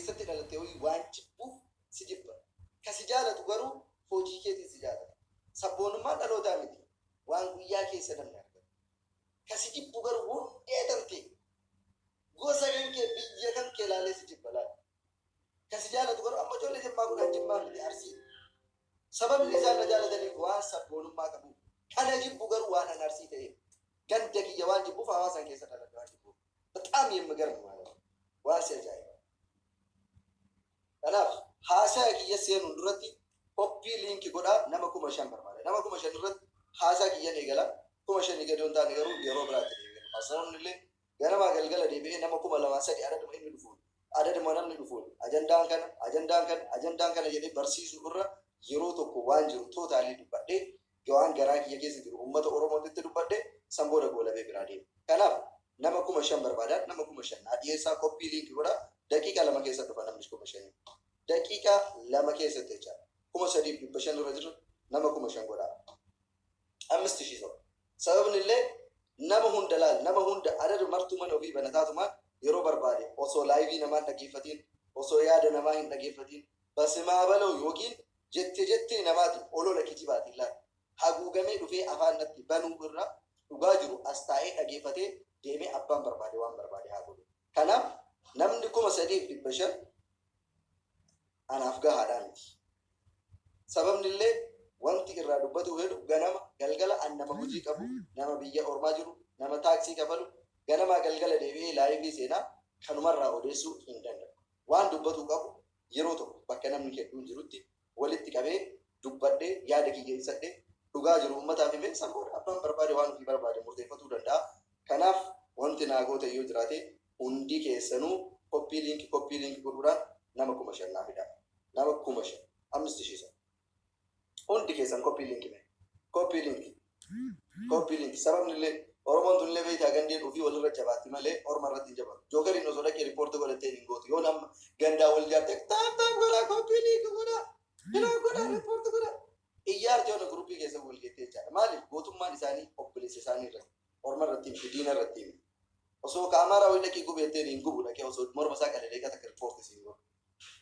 keessatti dhalatte wayii waan jibbuuf si jibba. Ka si jaalatu garuu hojii keetiin si jaalata. Sabboonummaan dhalootaa miti. Waan guyyaa keessa namni argatu. Ka si jibbu garuu hundee tantee gosa kan kee biyya kan kee laalee si jibba laala. Ka si jaalatu garuu amma ijoollee Jimmaa kun an Jimmaa miti, Arsii. Sababni isaan na jaalataniif waan sabboonummaa qabuuf. Kana jibbu garuu waan an Arsii ta'eef. Ganda kiyya waan jibbuuf, hawaasan keessa dhaladhe waan jibbuuf. በጣም የሚገርም ማለት ነው. Waan si ajaa'iba. Kanaaf haasaa kiyya seenuun duratti copy link godhaa, nama 5,000 barbaada. Nama 5,000 irratti haasaa kiyyan eegala. 5,000 gadi hin taane garuu yeroo biraatti deebi'ee. Sababni illee ganamaa galgala deebi'ee nama 2,000 3 adaduma inni dhufuun, adaduma namni dhufuun, ajandaan kana, ajandaan kana, ajandaan kana jedhee barsiisuu irra yeroo tokko waan jiru totally dubbadhee, waan garaa kiyya keessa jiru uummata Oromootitti dubbadhee, san booda goolabee biraa deema. Kanaaf nama 5,000 barbaadan, nama 5,000 naa dhiyeessaa, copy link godhaa. Daqiiqa 2 keessa dhufa namni 5,000. Daqiiqa 2 keessatti jechaadha. 3,500 irra jiru, nama 5,000 godhaa. አምስት ሺህ ሰው. Sababni illee nama hunda laal, nama hunda adadu martuu mana ofii banataatumaan yeroo barbaade osoo live namaa hin dhaggeeffatiin, osoo yaada namaa hin dhaggeeffatiin, basimaa bala'u yookiin jette jettee namaatiin olola kijibaatiin laal haguugamee dhufee afaan natti banuu irra dhugaa jiru as taa'ee dhaggeeffatee deemee abbaan barbaade waan barbaade haa godhu. Kanaaf namni 3,500 anaaf gahaadhaa miti. Sababni illee wanti irraa dubbatu hedu ganama galgala an nama hojii qabu, nama biyya ormaa jiru, nama taaksii kafalu, ganamaa galgala deebi'ee live seenaa kanumarraa odeessuu hin danda'u. Waan dubbatu qabu yeroo tokko bakka namni hedduun jirutti walitti qabee dubbadhee, yaada kiyya ibsadhee, dhugaa jiru uummataaf himee, san booda abbaan barbaade waan ofii barbaade murteeffatuu danda'a. Kanaaf wanti naa goota yoo jiraate hundi keessanuu copy link, copy link godhuudhaan nama 5,000 naa fidaa. Nama 5,000, አምስት ሺህ ሰው hundi keessan copy link mee, copy link, copy link. Sababni illee Oromoon tun illee beektaa gandeen ofii walirra jabaatti malee orma irratti hin jabaatu. Jookeriin osoo dhaqee report godhattee hin gootu. Yoo nama gandaa wal jaatte tap tap godhaa, copy link godhaa, bilaa godhaa, report godhaa. Iyyaarti yoona guruppii keessa wal geettee jechaadha. Maaliif? Gootummaan isaanii obboleessa isaanii irratti, orma irratti miti, diina irratti miti. Osoo ka Amaaraa wayii dhaqee gubeetteen hin gubu, dhaqee osoo morma isaa qalee deeqaa takka report siin godhu.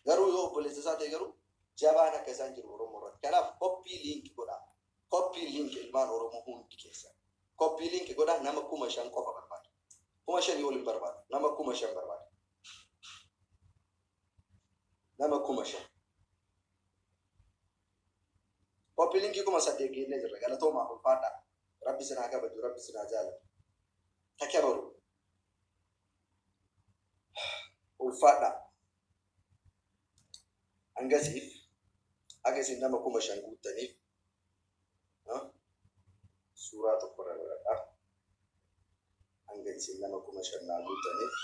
Garuu yoo obboleessa isaa ta'e garuu jabaan akka isaan jiru Oromoo irratti. Kanaaf copy link godhaa. Copy link, ilmaan Oromoo hundi keessa. Copy link godhaa, nama 5,000 qofa barbaada. 5,000 ol hin barbaadu. Nama 5,000 barbaada. Nama 5,000. Copy link 8,000 geennee jirra. Galatoomaa, ulfaadhaa. Rabbi sinaa kabaju, Rabbi sinaa jaalatu. Takabaru. Ulfaadhaa. Hangasiif haga isin nama 5,000 guuttaniif suuraa tokko irra godhadhaa. Hanga isin nama 5,000 naa guuttaniif.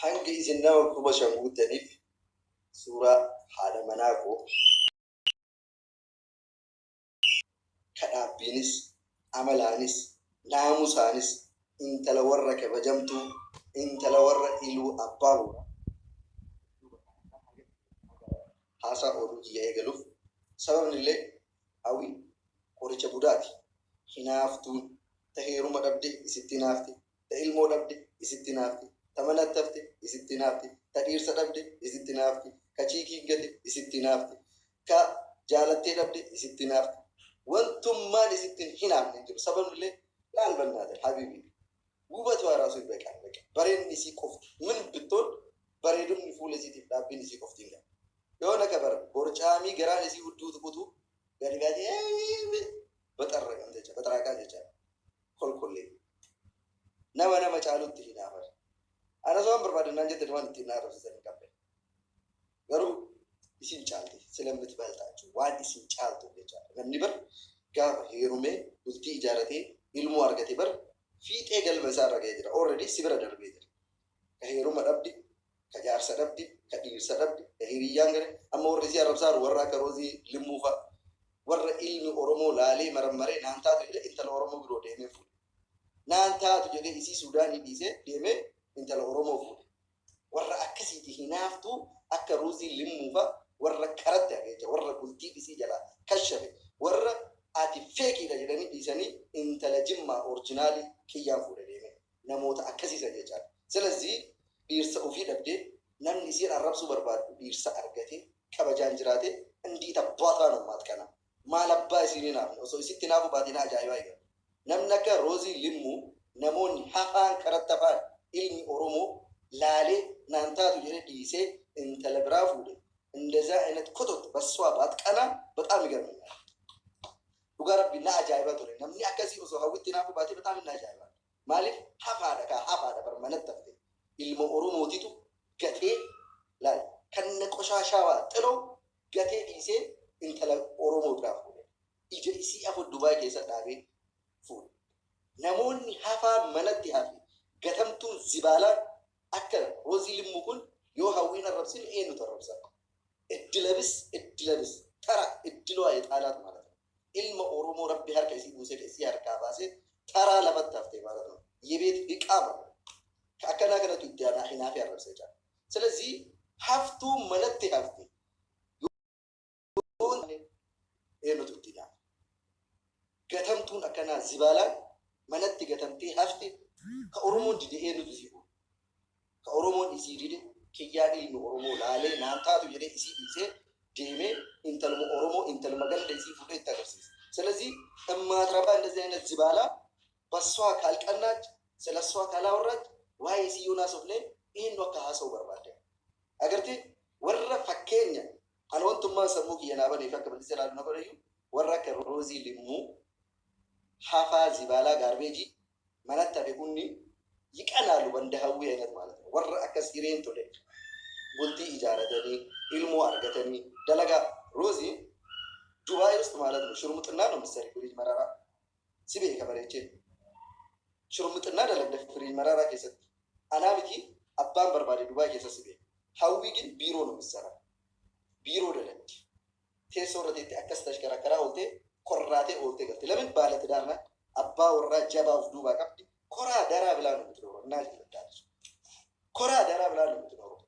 Hanga isin nama 5,000 guuttaniif suuraa haadha manaa koo kadhaabbiinis, amalaanis, naamusaanis intala warra kabajamtuu, intala warra Iluu Abbaa Booraa haasaa oduu kiyya eegaluuf. Sababni illee hawwiin qoricha budaati. Hinaaftuun ta heeruma dhabde isitti hinaafti, ta ilmoo dhabde isitti hinaafti, ta manatti hafte isitti hinaafti, ta dhiirsa dhabde isitti hinaafti, ka chiikiin gate isitti hinaafti, ka jaalattee dhabde isitti hinaafti. Wantummaan isitti hin hinaafne hin jiru. Sababni illee laal bannaate habiibi ውበቷ ራሱ ይበቃል። በቃ bareedni isii qofti ምን ብትሆን bareedumni fuula isiitiif dhaabbiin isii qofti hin galu. Yoo na kabar borcaamii garaan isii hudduu tuqutu gadi baatee baxarraqan jecha, baxaraaqaa jecha, kolkollee nama nama caalutti hinaafan. Anas waan barbaadan naan jette, waan ittiin na arrabsisan hin qabne. Garuu isin caalti ስለምትበልጣችሁ waan isin caaltu jechaadha. Namni bar gaafa heerumee bultii ijaaratee ilmoo argate bar fiixee galma isaa irra ga'ee jira. Already si bira darbee jira. Ka heeruma dhabdi, ka jaarsa dhabdi, ka dhiirsa dhabdi, ka hiriyyaan gale. Amma warri isii arrabsaaru warra akka Roozii Limmuu fa'a. Warra ilmi Oromoo laalee marammaree naan taatu jedhee intala Oromoo biroo deemee fuudhe. Naan taatu jedhee isii Suudaanii dhiisee deemee intala Oromoo fuudhe. Warra akkasiiti hinaaftuu akka Ruuzii Limmuu fa'a, warra karatti hafe jecha, warra bultii isii jalaa kashafe, warra Ati feekiidha jedhanii dhiisanii intala Jimmaa originaalii kiyyaan fuudhe deeme. Namoota akkasiisan jechaadha. ስለዚህ dhiirsa ofii dhabdee namni isiin arrabsuu barbaadu dhiirsa argatee kabajaan jiraate እንዲህ abbaataa nummaat kana. Maal abbaa isiin hinaafne osoo isitti hinaafu baatiin ajaa'ibaa eegalu. Namni akka Roozii Limmuu namoonni hafaan karatti hafaan ilmi Oromoo laalee naan taatu jedhee dhiisee intala biraa fuudhe እንደዛ አይነት ኮተት በሷ ባትቀና በጣም ይገርመኛል። Dhugaa Rabbi na ajaa'iba ture. Namni akkasii osoo hawwitti hinaafu baatee በጣም na ajaa'iba. Maaliif hafaadha kaa hafaadha bar manatti hafte. Ilma Oromootitu gatee laal kanna qoshaashaa xiloo gatee dhiisee intala Oromoo biraa fuudhe. Ija isii afur Dubaay keessa dhaabee fuudhe. Namoonni hafaa manatti hafe gatamtuun zibaalaa akka Roozii Limmuu kun yoo hawwiin arrabsin eenyutu arrabsa? እድለብስ እድለብስ ተራ እድሏ የጣላት ማለት ነው። Ilma Oromoo Rabbi harka isii buusee isii harkaa baasee taraa lafatti hafte ማለት ነው። የቤት ዕቃ ማለት ነው። Akkanaa kanatu itti aanaa hinaafee arrabsa jechaadha. ስለዚህ haftuu manatti hafte eenyutu itti hinaafa? Gatamtuun akkanaa zibaalaan manatti gatamtee hafte ka Oromoon dide eenyutu isii fuudha? Ka Oromoon isii dide kiyyaan ilmi Oromoo laalee naan taatu jedhee isii dhiisee deemee intaluma Oromoo intaluma ganda isii fuudhee itti agarsiisa. ስለዚህ እማትረባ እንደዚህ አይነት ዝባላ በሷ ካልቀናች ስለ እሷ ካላወራች waa'ee isii yoo naasofne eenyu akka haasa'u barbaadde. Agartee warra fakkeenya ani wantummaan sammuu kiyya naa baneef akka bilisa ilaalu na godhayyuu warra akka Roozii Limmuu hafaa zibaalaa garbage manatti hafe kunni ይቀናሉ በእንደ ሀዊ አይነት ማለት ነው። Warra akkas hireen tole bultii ijaaratanii ilmoo argatanii dalagaa Roozii ዱባይ ውስጥ ማለት ነው ሽርሙጥና ነው ምሳሌ ፍሪጅ መራራ si beeka bareechee ሽርሙጥና dalagda ፍሪጅ መራራ keessatti anaa miti abbaan barbaade Dubaay keessa si beeka. Hawwi ግን ቢሮ ነው የምትሰራ ቢሮ dalagdi teessoo irra teettee akkas tashkarakkaraa ooltee korraatee ooltee galte. ለምን ባለ ትዳር ናት። Abbaa warraa jabaa of duubaa qabdi። ኮራ ደራ ብላ ነው የምትኖረው። እናት ትወዳለች። ኮራ ደራ ብላ ነው የምትኖረው።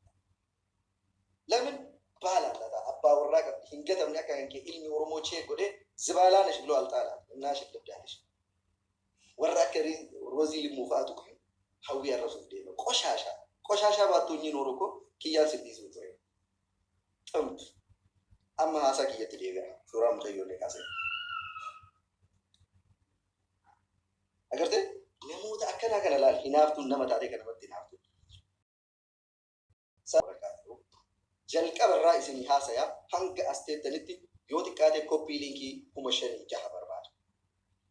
ለምን ባል አላት፣ abbaa warraa qabdi። Hin gatamne akka kan kee ilmi Oromoo chee godhee zibaalaa ነሽ ብሎ አልጣላት እና ሽልብዳለች። Warra akka Roozii Limmuu fa'aatu hawwii arrabsuuf deema. ቆሻሻ ቆሻሻ ባትሆኚ ኖሮ እኮ kiyyaan sitti ture. ጥንብ amma haasaa kiyyatti deebi'a. Suuraa mucayyoolee kaasee. Agartee namoota akkanaa kana laal hinaaftuun nama taatee kanamatti hinaaftuun. Jalqaba irraa isinii haasayaa hanga as teettanitti yoo xiqqaate copy linkii 5600 barbaada.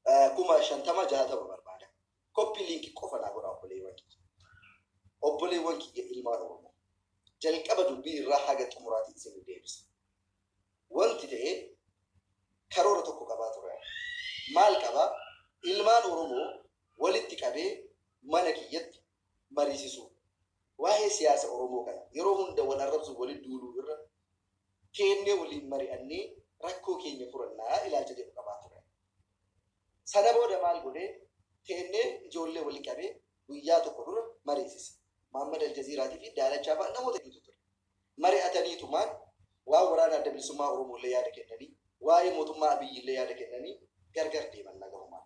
50,060 barbaada. Copy linkii qofa naa godhaa obboleewwan kiyya. Obboleewwan kiyya ilmaan Oromoo. Jalqaba dubbii irraa haga xumuraatti isin deebisa. Wanti ta'e karoora tokko qabaa ture. Maal qabaa? Ilmaan Oromoo walitti qabee mana kiyyatti mariisisuu. Waa'ee siyaasa Oromoo kana yeroo hunda wal arrabsu waliin duuluu irra keennee waliin mari'annee rakkoo keenya furannaa ilaalcha jedhu qabaa ture. Sana booda maal godhee keennee ijoollee waliin qabee guyyaa tokko dura mariisise. Mahammad Aljaziiraatii fi Daalachaa fa'a namoota hedduutu ture. Mari'ataniitumaan waan waraana adda bilisummaa Oromoo illee yaada kennanii waa'ee mootummaa Abiyyi illee yaada kennanii gargar deeman nagahumaan.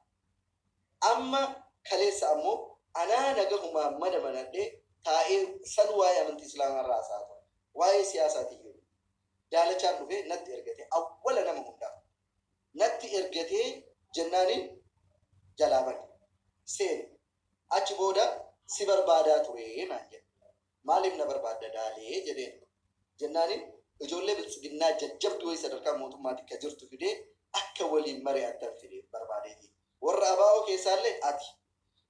Amma kaleessa ammoo anaa nagahumaan mana banadhee taa'ee san waa'ee amantii Islaamaa irraa haasa'aa ture. Waa'ee siyaasaatii jiru. Daalachaan dhufee natti ergate awwala nama hundaaf. Natti ergatee jennaaniin jalaa bane. Seene. Achi booda si barbaadaa ture naan jedhe. Maaliif na barbaadda daalee jedheen. Jennaaniin ijoollee biltsiginnaa jajjabduu wayii sadarkaa mootummaatti akka jirtu fidee akka waliin mari'attan fidee barbaadeeti. Warra abaa'oo keessaallee ati.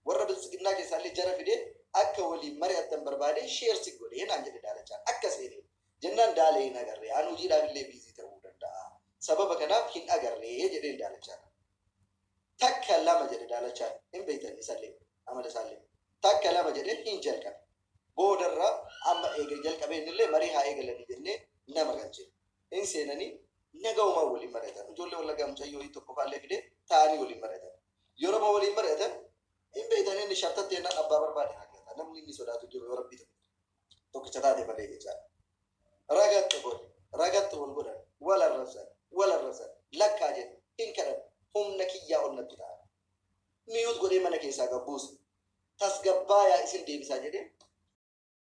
Warra biltsiginnaa keessaallee jara fidee akka waliin mari'attan barbaadee share si godhee naan jedhe daalachaan akka seenee. Jennaan daalee hin agarree aan hojiidhaaf illee busy ta'uu danda'a. Sababa kanaaf hin agarree jedheen daalachaan. Takka lama jedhe daalachaan hin beektan isallee amala isaallee. Takka lama jedhee hin jalqabe. Boodarra amma eega jalqabeen illee marii haa eegalanii jennee nama galche. Hin seenanii nagaumaan waliin mari'atan. Ijoollee wallaggaa mucayyoo tokko faallee fidee taa'anii waliin mari'atan. Yeroo waliin mari'atan hin beektan inni shartatti jennaan abbaa barbaade argata. Namni inni sodaatu jiru yoo rabbii tokkicha taate malee jechaadha. Ragatta godhe ragatta wal godhan wal arrabsan wal arrabsan lakkaa jedhe hin kadhan humna kiyyaa ol natti ta'a. Mute godhee mana keessaa gabbuusa. Tasgabbaayaa isin deebisaa jedhee.